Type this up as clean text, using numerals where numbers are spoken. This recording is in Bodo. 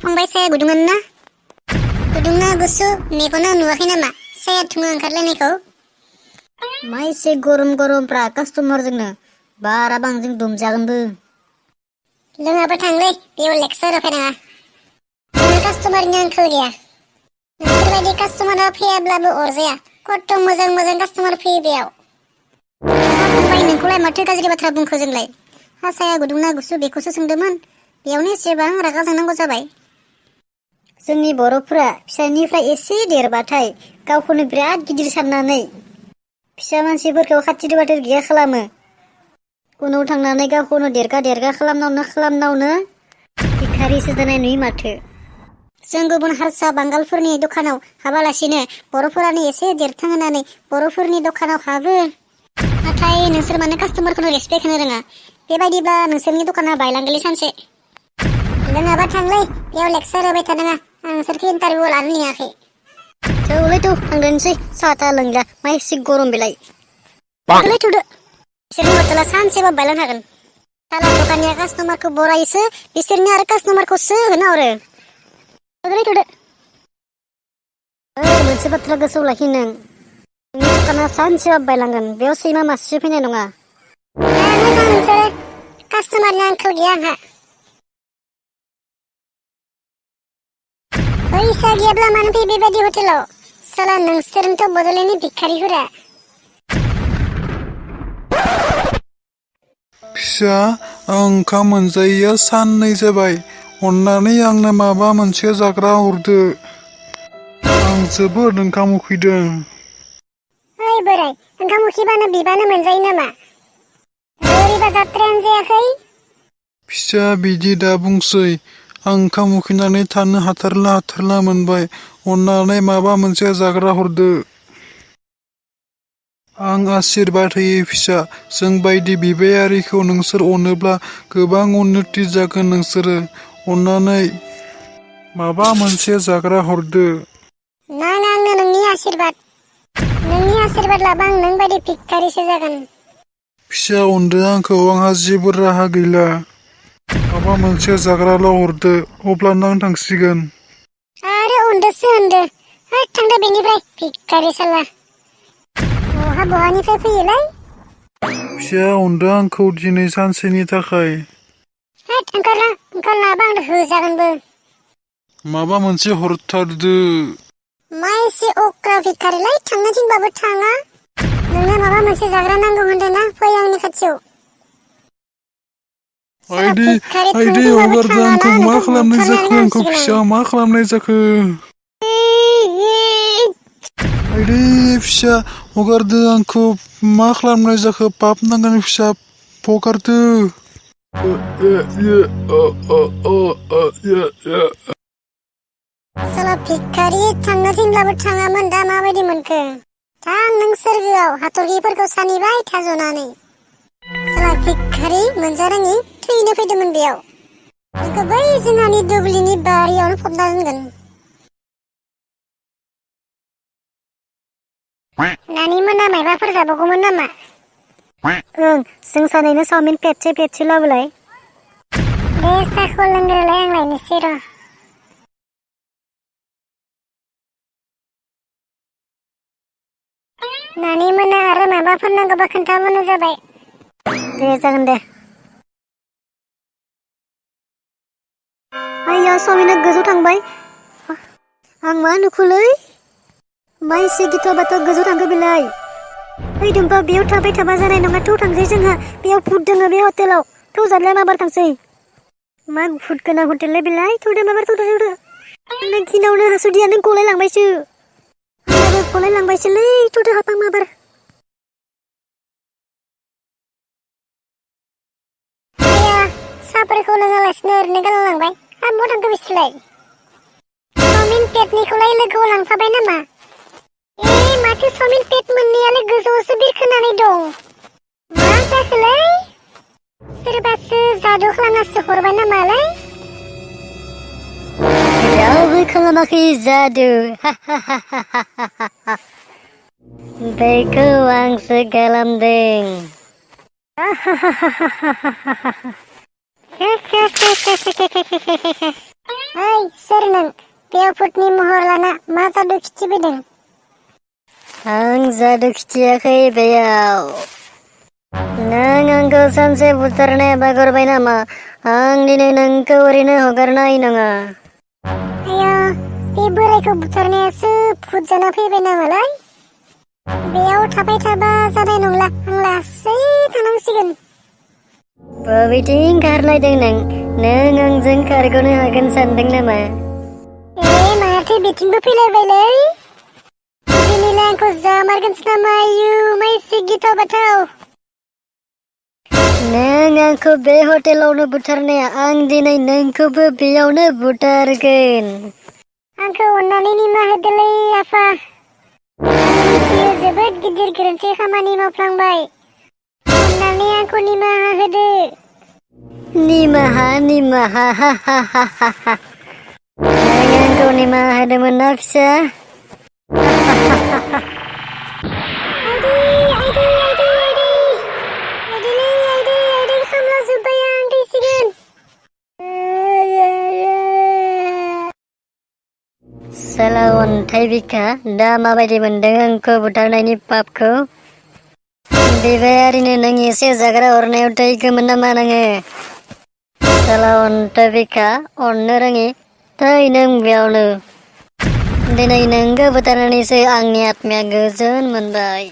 फंबाय साया गुदुंमोन ना? गुदुंना गुसु मेगना नुवाखै नामा? साया थुङा ओंखारलायनायखौ? मा एसे गरम गरमफ्रा कास्टमारजोंनो बारा बांजों दुमजागोनबो। लोङाबा थांलै बेयाव लेक्सार होफैनाङा। जोंहा कास्टमारनि आंखाल गैया। नोंसोरबायदि कास्टमारा फैयाब्लाबो अरजाया। खथ' मोजां मोजां कास्टमार फैयो बेयाव। फंबाय नोंखौलाय माथो गाज्रि बाथ्रा बुंखो जोंलाय? साया गुदुंना गुसु बेखौसो सोंदोंमोन। बेयावनो एसेबां रागा जोंनांगौ जाबाय। जोंनि बर'फोरा फिसानिफ्राय एसे देरबाथाय गावखौनो बिराद गिदिर साननानै फिसा मानसिफोरखौ खाथिर बाथिर गैया खालामो। उनाव थांनानै गावखौनो देरगा खालामनावनो भिखारिसो जानाय नुयो माथो। जों गुबुन हारसा बांगालफोरनि दखानाव हाबालासिनो बर'फोरानो एसे देरथों होननानै बर'फोरनि दखानाव हाबो। नाथाय नोंसोर मानो कास्टमारखौनो रेसपेक्ट होनो रोङा? बेबायदिब्ला नोंसोरनि दखाना बायलांगोनलै सानसे। लोङाबा थांलै बेयाव लेक्सार होबाय थानाङा। आं नोंसोरखौ इन्टारभिउ लानो लिङाखै। थौलै थौ थांदोनोसै साहा था लोंला मा एसे गरम बेलाय। थौदो बिसोरनि हटेला सानसेबा बायलांनो हागोन। साला दखानिया कास्टमारखौ बरायोसो बिसोरनि आरो कास्टमारखौसो होनो हरो। थौदो मोनसे बाथ्रा गोसोआव लाखि नोंनि दखाना सानसेबा बायलांगोन। बेयाव सैमा मासेबो फैनाय नङा। मोजां नोंसोरो कास्टमारनि आंखाल गैया आंहा। फैसा गैयाब्ला मानो फैयो बेबायदि हटेलाव? साला नोंसोरनोथ' बड'लेण्डनि भिखारिफोरा। फिसा आं ओंखाम मोनजायैया साननै जाबाय। अन्नानै आंनो माबा मोनसे जाग्रा हरदो। आं जोबोद ओंखाम उखैदों। ओइ बोराय ओंखाम उखैबानो बिबानो मोनजायो नामा? ओरैबा जाथ्रायानो जायाखै। फिसा बिदि दा बुंसै। आं ओंखाम उखैनानै थानो हाथारला मोनबाय। अन्नानै माबा मोनसे जाग्रा हरदो। आं आशिर्बाद होयो फिसा। जों बायदि बिबायारिखौ नोंसोर अनोब्ला गोबां उन्नति जागोन नोंसोरो। अन्नानै माबा मोनसे जाग्रा हरदो। नाङा आंनो नोंनि आशिर्बाद। नोंनि आशिर्बाद लाबा आं नों बायदि भिखारिसो जागोन। फिसा अनदो आंखौ, आंहा जेबो राहा गैला। माबा मोनसे जाग्राल' हरदो अब्लानो आं थांसिगोन। आरो अनदोसो होनदो। है थांदो बेनिफ्राय भिखारि साला। बहानिफ्राय फैयोलाय? फिसा अनदो आंखौ दिनै सानसेनि थाखाय। है ओंखारलाङाबा आं होजागोनबो। माबा मोनसे हरथारदो। मा एसे अक्रा भिखारिलाय थांनो थिनबाबो थाङा। नोंनो माबा मोनसे जाग्रा नांगौ होनदोंना फै आंनि खाथियाव। साला आइदै भिखारि थांनो आइदै थिनबाबो हगारदो थाङाना आंखौ। मा नोंखौ खालामनाय बुथारनानै जाखो आंखौ लांसिगोन फिसा? मा खालामनाय जाखो? आइदै फिसा हगारदो आंखौ। मा खालामनाय जाखो? पाप नांगोन फिसा हगारदो। साला भिखारि थांनो थिनब्लाबो थाङामोन दा माबायदि मोनखो? थां नों सोरगोआव हाथरखिफोरखौ सानिबाय था जनानै। साला भिखारि मोनजारोङि थैनो फैदोंमोन बेयाव। नोंखौ बै जोंहानि दुब्लिनि बारियावनो फबना दोनगोन। नानि मोना मायबाफोर जाबावगौमोन नामा? जों सानैनो चावमिन पेटसे लाबोलाय। दे साखौ लोंग्रोलाय आं लायनोसै र'। नानि मोना आरो माबाफोर नांगौबा खोन्थाबानो जाबाय। दे जागोन दे। आइया चावमिना गोजौ थांबाय। आं मा नुखोलै? मा एसे गिथाव बाथाव गोजौ थांखो बेलाय? ओइ दुम्बा बेयाव थाबाय थाबा जानाय नङा। थौ थांसै जोंहा। बेयाव भुत दोङो बे हटेलाव। थौ जारलाया माबार थांसै। मा भुत गोनां हटेललै बेलाय? थौदो माबार थौदो। आंना गिनायावनो हासुदैयानो गलायलांबायसो। आंनाबो गलायलांबायसोलै। थौदो हाबहां माबार। साहाफोरखौ लोङालासिनो ओरैनो गालांबाय। बहा थांखो बिसोरलाय? चावमिन पेटनिखौलाय लोगोआव लांफाबाय नामा? माथो चावमिन पेट मोननैयालाय गोजौआवसो बिरखोनानै दं। मा जाखोलै? सोरबासो जादु खालामनासो हरबाय नामालै? रावबो खालामाखै जादु। बेखौ आंसो खालामदों। ओइ सोर नों बेयाव भुटनि महर लाना मा जादु खिथिफैदों? आं जादु खिथियाखै बेयाव। नों आंखौ सानसे बुथारनाया बागरबाय नामा? आं दिनै नोंखौ ओरैनो हगारनाय नङा। आया बे बोरायखौ बुथारनायासो भुट जाना फैबाय नामालाय? बेयाव थाबाय थाबा जानाय नंला, आं लासै थांनांसिगोन। बबेथिं खारलायदों नों? नों आंजों खारग'नो हागोन सानदों नामा? माथो बिथिंबो फैलायबायलै। दिनैलाय आंखौ जामारगोनसो नामा? आयु मायसे गिथाव बाथाव। नों आंखौ बे हटेलावनो बुथारनाया, आं दिनै नोंखौबो बेयावनो बुथारगोन। आंखौ अननानै निमाहा होदोलै आफा। आं मिथियो जोबोद गिदिर गोरोन्थि खामानि मावफ्लांबाय। अननानै आंखौ निमाहा होदो। निमाहा हा हा हा हा हा। नों आंखौ निमाहा होदोंमोन ना फिसा? आइदै आइदै आइदै आइदै आइदैलै आइदै खामला जोब्बाय आं थैसिगोन। साला अन्थाइ बिखा, दा माबायदि मोनदों आंखौ बुथारनायनि पापखौ? बिबायारिनो नों एसे जाग्रा हरनायाव थैगौमोन नामा नोङो? साला अन्थाइ बिखा, अननो रोङि, थै नों बेयावनो। दिनै नोंखौ बुथारनानैसो आंनि आत्माया गोजोन मोनबाय।